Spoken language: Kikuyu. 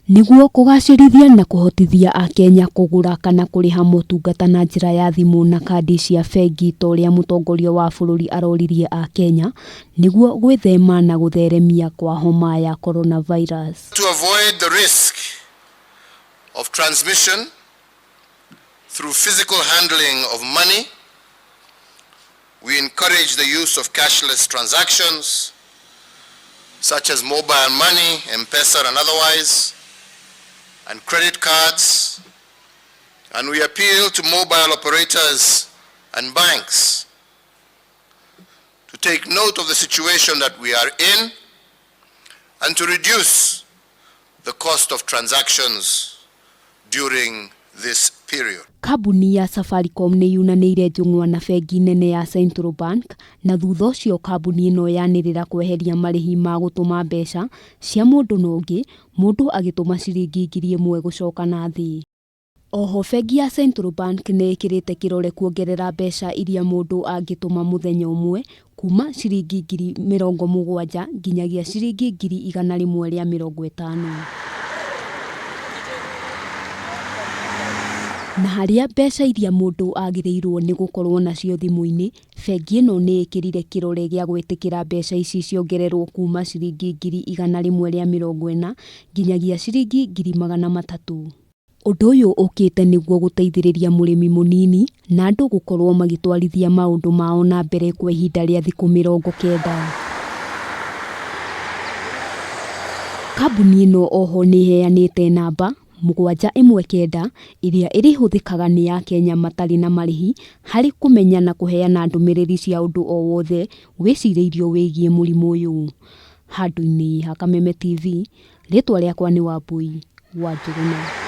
Nĩguo kũgacĩrithia na kũhotithia Akenya kũgũra kana kũrĩha motungata na njĩra ya thimũ na kandi cia bengi ta ũrĩa mũtongoria wa bũrũri aroririe Akenya nĩguo gwĩthema na gũtheremia kwa homa ya coronavirus. To avoid the risk of transmission through physical handling of money, we encourage the use of cashless transactions such as mobile money, M-Pesa and otherwise, and credit cards, and we appeal to mobile operators and banks to take note of the situation that we are in and to reduce the cost of transactions during this period. Kambuni ya Safaricom nĩ yunanĩire njũng'wa na bengi nene ya Central Bank na thutha ũcio kambuni ĩno yanĩrĩra kweheria marĩhi ma gũtũma mbeca cia mũndũ na ũngĩ mũndũ agĩtũma ciringi 1000 gũcoka na thĩ. Oho bengi ya Central Bank nĩ ĩkĩrĩte kĩrore kuongerera mbeca iria mũndũ angĩtũma mũthenya ũmwe kuma ciringi 70,000 nginyagia ciringi 150,000. Na harĩa mbeca iria mũndũ agĩrĩirwo nĩ gũkorwo nacio thimũ-inĩ, bengi ĩno nĩ ĩkĩrire kĩrore gĩa gwĩtĩkĩra mbeca ici ciongererwo kuma ciringi 140,000 nginyagia ciringi 300,000. Ũndũ ũyũ ũkĩte nĩguo gũteithĩrĩria mũrĩmi mũnini na andũ gũkorwo magĩtwarithia maũndũ mao na mbere kwa ihinda rĩa thikũ 90. Kambuni ĩno oho nĩ ĩheanĩte namba 719 ĩrĩa ĩrĩhũthĩkaga nĩ Akenya matarĩ na marĩhi harĩ kũmenya na kũheana ndũmĩrĩri cia ũndũ o wothe wĩcirĩirio wĩgiĩ mũrimũ ũyũ. Handũ-inĩ ha Kameme TV, rĩtwa rĩakwa nĩ Wambui wa Njũgũna.